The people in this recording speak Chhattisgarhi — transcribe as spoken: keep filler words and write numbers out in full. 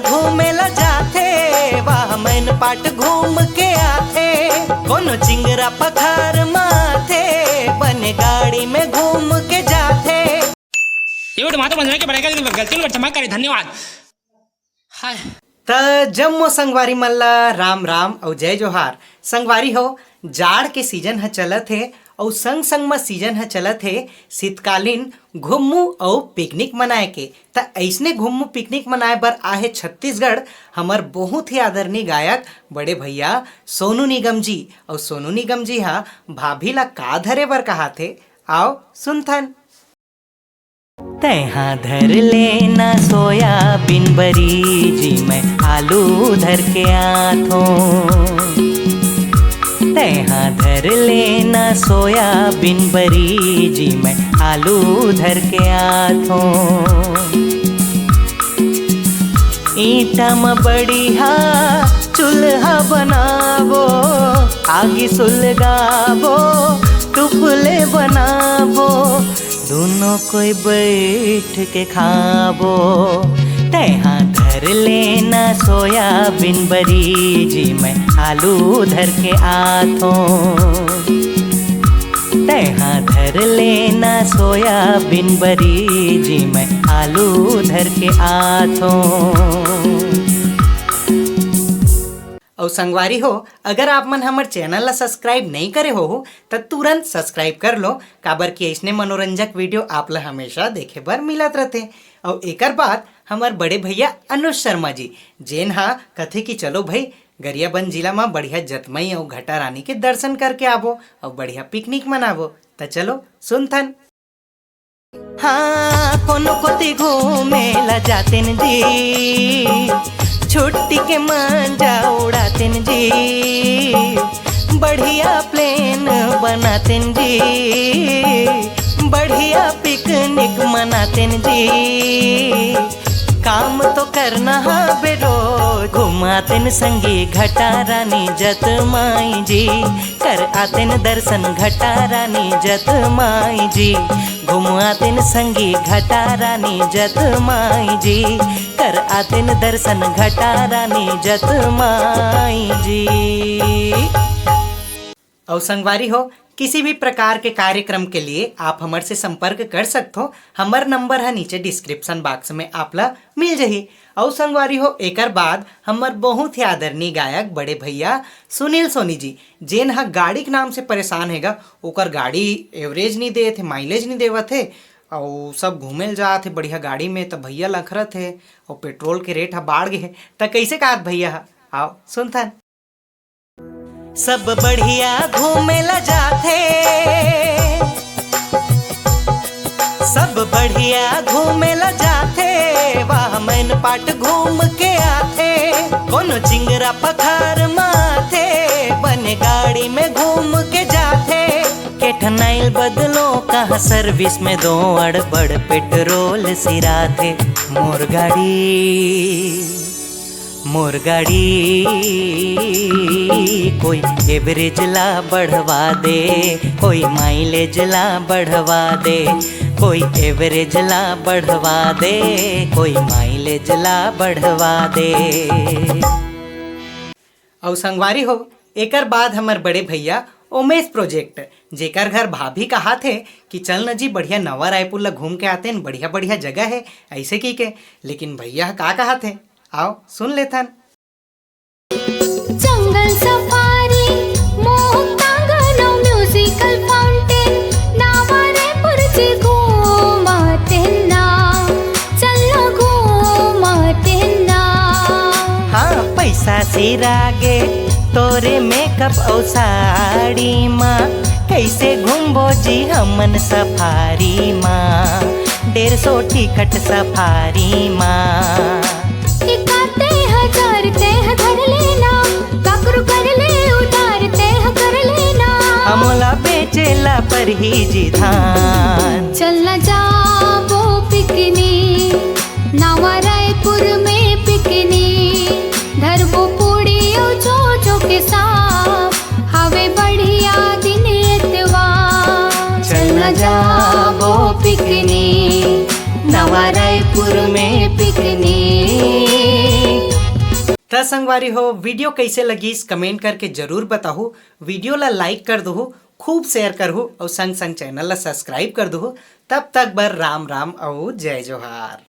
घूमे ला जाथे, वाह मैन पाट घूम के आथे। कोनो चिंगरा पखार माथे, बने गाड़ी में घूम के जाथे। ये बट माता बंधना के बड़े का गलती में क्षमा करे। धन्यवाद। हाय। त जम्मो संगवारी मन ला राम राम अउ जय जोहार। संगवारी हो, जाड़ के सीजन ह चलत हे अउ संग संग म सीजन ह चलत हे शीतकालीन घुम्मू अउ पिकनिक मनाए के। त अइसने घुम्मू पिकनिक मनाए बर आहे छत्तीसगढ़ हमर बहुत ही आदरणीय गायक बड़े भैया सोनू निगम जी। अउ सोनू निगम जी हा भाभी ला का धरे बर कहाथे, आओ सुनथन। तैहा धर लेना सोयाबीन बरी जी, मैं आलू धर के आथों। तैहा धर लेना सोयाबीन बरी जी, मैं आलू धर के आथों। ईंटा म बढ़िया चूल्हा बनाबो, आगी सुलगाबो, टुपले बनाबो, दोनों कोई बैठ के खाबो। तैहा धर लेना सोयाबीन बरी जी, मैं आलू धर के आथों। तैहा धर लेना सोयाबीन बरी जी, मैं आलू धर के आथों। अउ संगवारी हो, अगर आप मन हमर चैनल ला सब्सक्राइब नई करे हो, त तुरंत सब्सक्राइब कर लो, काबर कि अइसने मनोरंजक वीडियो आप ला हमेशा देखे बर मिलत रथे। अउ एकर बाद हमर बड़े भैया अनुज शर्मा जी, जेन हा कथे कि चलो भाई, गरियाबंद जिला म बढ़िया जतमई अउ घटा रानी के दर्शन करके आबो अउ बढ़िया पिकनिक मनाबो। त चलो सुनथन। हाँ, कोनो कोती घूमे ला जातेन जी, छुट्टी के मजा उड़ातेन जी, बढ़िया प्लान बनातेन जी, बढ़िया पिकनिक मनातेन जी। काम तो करना हवे रोज, घुमातेन संगी घटा रानी जतमई जी, कर आतेन दर्शन घटा रानी जतमई जी, घुमातेन संगी घटा रानी जतमई जी, कर आतेन दर्शन घटा रानी जतमई जी। अउ संगवारी हो, किसी भी प्रकार के कार्यक्रम के लिए आप हमर से संपर्क कर सकथो। हमर नंबर ह नीचे डिस्क्रिप्शन बॉक्स में आप ला मिल जही। अउ संगवारी हो, एकर बाद हमर बहुत ही आदरणीय गायक बड़े भैया सुनील सोनी जी, जेन ह गाड़ी के नाम से परेशान हे गा, ओकर गाड़ी एवरेज नइ देत हे, माइलेज नइ देवत हे, अउ सब घूमे ल जात हे बढ़िया गाड़ी में, त भैया लखरत हे, अउ पेट्रोल के रेट ह बाढ़ गे हे, त कइसे कहत भैया ह? आओ सुनथन। सब बढ़िया घूमे ला जाथे, सब बढ़िया घूमे ला जाथे, वाह मैन पाट घूम के आथे, कोनो चिंगरा पखार माथे, बने गाड़ी में घूम के जाथे। के ठन आइल बदलो कहाँ सर्विस में दो, अड़बड़ पेट्रोल सिराथे मोर गाड़ी। मोर गाड़ी कोई एवरेज ला बढ़वा दे, कोई माइलेज ला बढ़वा दे, कोई एवरेज ला बढ़वा दे, कोई माइलेज ला बढ़वा दे। अउ संगवारी हो, एकर बाद हमर बड़े भैया उमेश प्रोजेक्ट, जेकर घर भाभी कहात हे कि चल न जी बढ़िया नवा रायपुर ला घूम के आतेन, बढ़िया बढ़िया जगह हे, अइसे कहिके। लेकिन भैया ह का कहात हे, आओ सुन लेथन। जंगल सफारी, मोहक टांगन अउ म्यूजिकल फाउंटेन, नावा रायपुर जी घूमत हे ना, चल ना घूमत हे ना। हाँ, पैसा सिरागे तोरे मेकअप अउ साड़ी मा, कइसे घूमबो जी हमन सफारी मा, डेढ़ सौ टिकट सफारी मा। एकाते हजार तेह धर लेना, काकरू कर ले उधार तेह कर लेना। हमला बेचे ला परही जी धान। चल न जाबो पिकनिक, नवा रायपुर में पिकनिक। धरबो पूड़ी अउ चोचो के साथ, हवे बढ़िया दिन एतवार। चल न जाबो पिकनिक, नवा रायपुर में पिकनिक। त संगवारी हो, video कइसे लगिस, comment करके जरूर बताहू। Video ला like कर दुहू, खूब share करहू अउ संग संग channel ला subscribe कर दुहू। तब तक बर राम राम अउ जय जोहार।